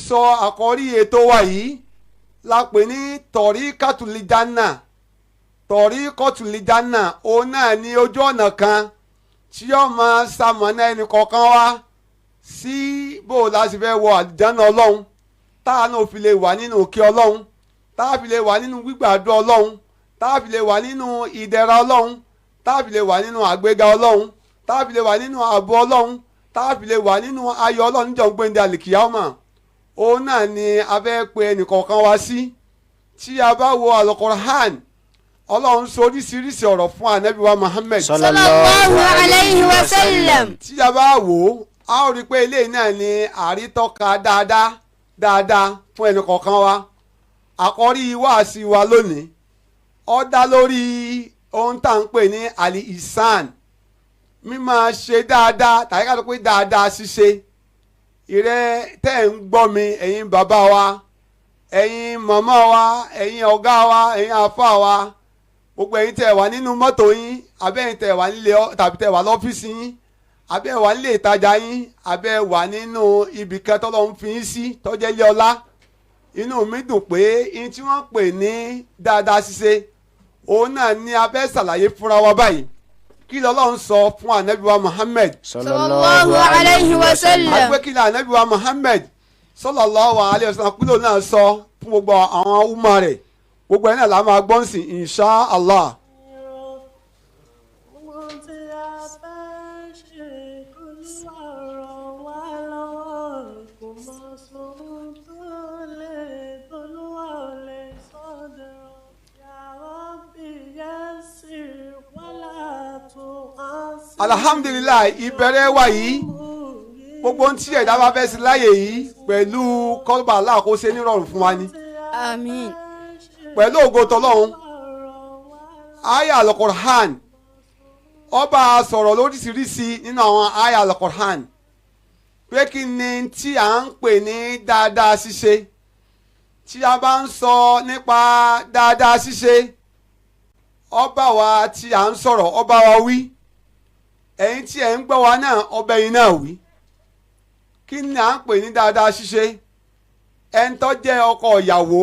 sọ àkọ́rí ètò wa yìí la pè ní tọ̀rí kàtúlìjánà. Tọ̀rí kọ́tùlìjánà, òun náà ní ojú ọ̀nà kan tí yóò máa ṣamọ̀nà ẹnì kọ̀ọ̀kan wa sí bó o la sì fẹ́ wọ àlùjánnà Ọlọ́run, tá a náà fi lè wà nínú òkè Ọlọ́run, tá a fi lè wà nínú gbígbàdúrà Ọlọ́run, tá a fi lè wà nínú ìdẹ̀ra Ọlọ́run, tá a fi lè wà nínú àgbéga Ọlọ́run, tá a fi lè wà nínú ààbò Ọlọ́run, tá a fi lè wà nínú ayọ̀ Ọlọ́run níjọ́ gbẹ̀ndẹ̀ àlìkìyámà. Òun náà ni a fẹ́ pe ẹnìkọ̀ọ̀kan wa sí. Tí a bá wo Al-Qur'an, Ọlọ́run sọ oríṣiríṣi ọ̀rọ̀ fún Ànábì wa Muhammad sallallahu alayhi wa sallam. Tí a bá wò ó, a ó rí i pé eléyìí náà ni àrítọ́ka dáadáa dáadáa fún ẹnìkọ̀ọ̀kan wa. Àkọ́rí wáàsí wa lónìí, ó dá lórí ohun tá à ń pè ní al-ihsan, mímáa ṣe dáadáa, tàbí ká sọ pé dáadáa ṣíṣe. Ìrẹ́ tẹ́ ẹ̀ ń gbọ́ mi, ẹ̀yin bàbá wa, ẹ̀yin màmá wa, ẹ̀yin ọ̀gá wa, ẹ̀yin àfáà wa, gbogbo ẹ̀yin tẹ́ ẹ̀ wà nínú mọ́tò yín, àbẹ́ ẹ̀yin tẹ́ ẹ̀ wà nílé tàbí tẹ́ ẹ̀ wà lọ́fíìsì yín, àbẹ́ ẹ̀ wà nílé ìtajà yín, àbẹ́ ẹ̀ wà nínú ibì kan tọ́lọ́run fi yín sí tọ́jẹ́ ilé ọlá, inú mi dùn pé ihun tí wọ́n pè ní dáadáa ṣíṣe, òun náà ni a fẹ́ ṣàlàyé fúnra wa báyìí. Kí lọ́lọ́run sọ fún Ànábì wa Muhammad sallallahu alayhi wa sallam. Àgbẹ̀ kí ni Ànábì wa Muhammad sallallahu alayhi wa sallam kúlò náà sọ fún gbogbo àwọn ọmọ rẹ̀? Gbogbo ẹ̀ náà la máa gbọ́n sí, insha Allah. Ohun tí a fẹ́ ṣe, k'Olúwa ràn wá lọ́wọ́. Kò mọ sóhun tó lè tolúwa ò lè sọ́dọ̀. Ya Rabbi yassir wala tu'assir. Alhamdulillahi, ìbẹ̀rẹ̀ wa yìí, gbogbo ohun tí ẹ̀dá bá fẹ́ sí láyè yìí, pẹ̀lú kọ́lọ́bà aláàkóso nírọ̀rùn fún wa ni. Àmín. Pẹ̀lú ògo tọlọ́run, aya Al-Qur'an ọba sọ̀rọ̀ lóríṣiríṣi nínú àwọn aya Al-Qur'an pé kí ni tí à ń pè ní dáadáa ṣíṣe. Tí a bá ń sọ nípa dáadáa ṣíṣe, ọba wa tí à ń sọ̀rọ̀, ọba wa wí, ẹ̀yin tí ẹ̀ ń gbọ́ wa náà, ọba yìí náà wí. Kí ni à ń pè ní dáadáa ṣíṣe? Ẹni tó jẹ́ ọkọ ìyàwó,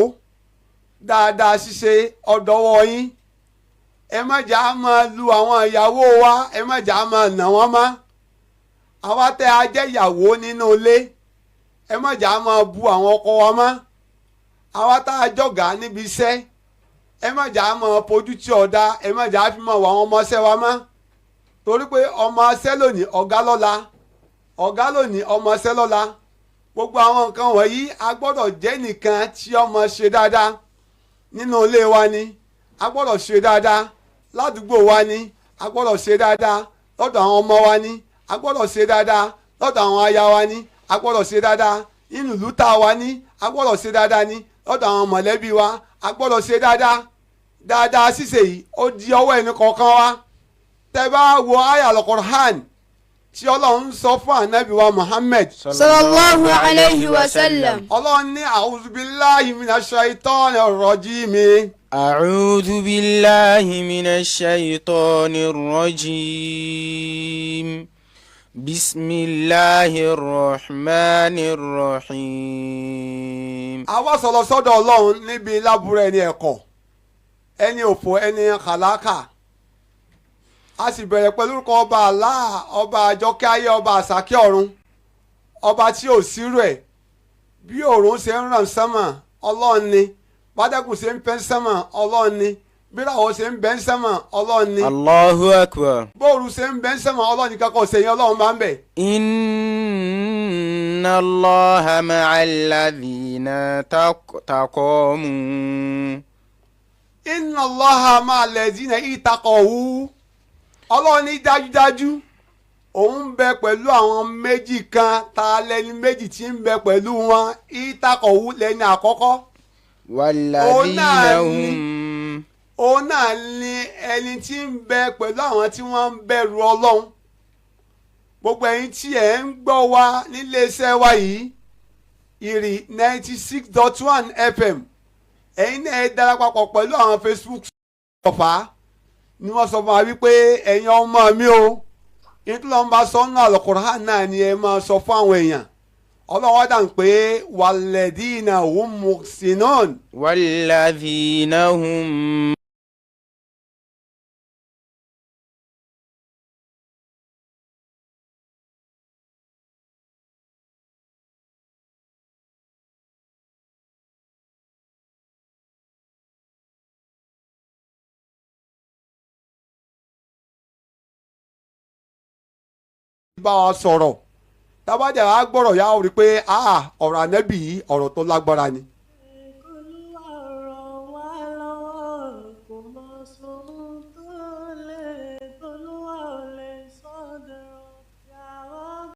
dáadáa ṣíṣe ọ̀dọ́wọ́ yín. Ẹ má jà á máa lu àwọn ìyàwó wa, ẹ má jà á máa nà wọ́n mọ́. Àwa tẹ́ a jẹ́ ìyàwó nínú ilé, ẹ má jà á máa bu àwọn ọkọ wa mọ́. Àwa tá a jọ̀gá níbi iṣẹ́, ẹ má jà á máa fojú tí ọ̀dà, ẹ má jà á fi máa wọ àwọn ọmọọṣẹ́ wa mọ́, torí pé ọmọọṣẹ́ lónìí, ọ̀gá lọ́la; ọ̀gá lónìí, ọmọọṣẹ́ lọ́la. Gbogbo àwọn nǹkan wọ̀nyí, a gbọ́dọ̀ jẹ́ nìkan tí ọmọ ṣe dáadáa nínú ilé wa ni, a gbọ́dọ̀ ṣe dáadáa ládùúgbò wa ni, a gbọ́dọ̀ ṣe dáadáa lọ́dọ̀ àwọn ọmọ wa ni, a gbọ́dọ̀ ṣe dáadáa lọ́dọ̀ àwọn aya wa ni, a gbọ́dọ̀ ṣe dáadáa nínú ìlú tá a wa ní, a gbọ́dọ̀ ṣe dáadáa ní lọ́dọ̀ àwọn mọ̀lẹ́bí wa, a gbọ́dọ̀ ṣe dáadáa. Dáadáa ṣíṣe yìí, ó di ọwọ́ ẹni kọ̀ọ̀kan wa. Tẹ́ bá wo aya Al-Qur'an tí Ọlọ́run sọ fún Ànábì wa Muhammad sallallahu alayhi wa sallam. Ọlọ́run ní a'udhu billahi minash shaitani rrajim. أعوذ بالله من الشيطان الرجيم. بسم الله الرحمن الرحيم. Àwa sọ̀rọ̀ sọ́dọ̀ Ọlọ́run níbi lábúrò ẹni ẹ̀kọ́, ẹni òfò, ẹni kàlákà. A sì bẹ̀rẹ̀ pẹ̀lú orúkọ ọba Allah, ọba àjọkẹ́ ayé, ọba àsàkẹ́ ọ̀run, ọba tí ò sírò ẹ̀. Bí òòrùn ṣe ń ràn sánmà, Ọlọ́run ni. Bádẹ́kùn ṣe ń fẹ́ sánmà, Ọlọ́run ni. Bíràwọ̀ ṣe ń bẹ́ ń sánmà, Ọlọ́run ni. Allahu akbar. Bóòrùn ṣe ń bẹ́ ń sánmà, Ọlọ́run nìkan kò sẹ́yìn Ọlọ́run bá ń bẹ̀. إن الله مع الذين تقاموا. Inna Allaha ma'a alladhina ittaqaw. Ọlọ́run ní dájúdájú òun ń bẹ pẹ̀lú àwọn méjì kan. Ta lẹni méjì tí ń bẹ pẹ̀lú wọn? Ittaqaw lẹni àkọ́kọ́. والذين هم Òun náà ni ẹni tí ń bẹ pẹ̀lú àwọn tí wọ́n ń bẹ̀rù Ọlọ́run. Gbogbo ẹ̀yin tí ẹ̀ ń gbọ́ wa níléeṣẹ́ wa yìí, Ìrì 96.1 FM, ẹ̀yin náà ẹ darapapọ̀ pẹ̀lú àwọn Facebook ọ̀fà ni wọ́n sọ fún wa wípé ẹ̀yin ọmọ mi o, nítorí wọn bá sọ nínú Al-Qur'an náà ni ẹ máa sọ fún àwọn èèyàn. Ọlọ́wọ́ dà ń pé walladina hum muhsinun. والذين هم Bá wa sọ̀rọ̀ tábàdà á gbọ́rọ̀ yá ó rí i pé ọ̀rọ̀ ànábì yìí ọ̀rọ̀ tó lágbára ni.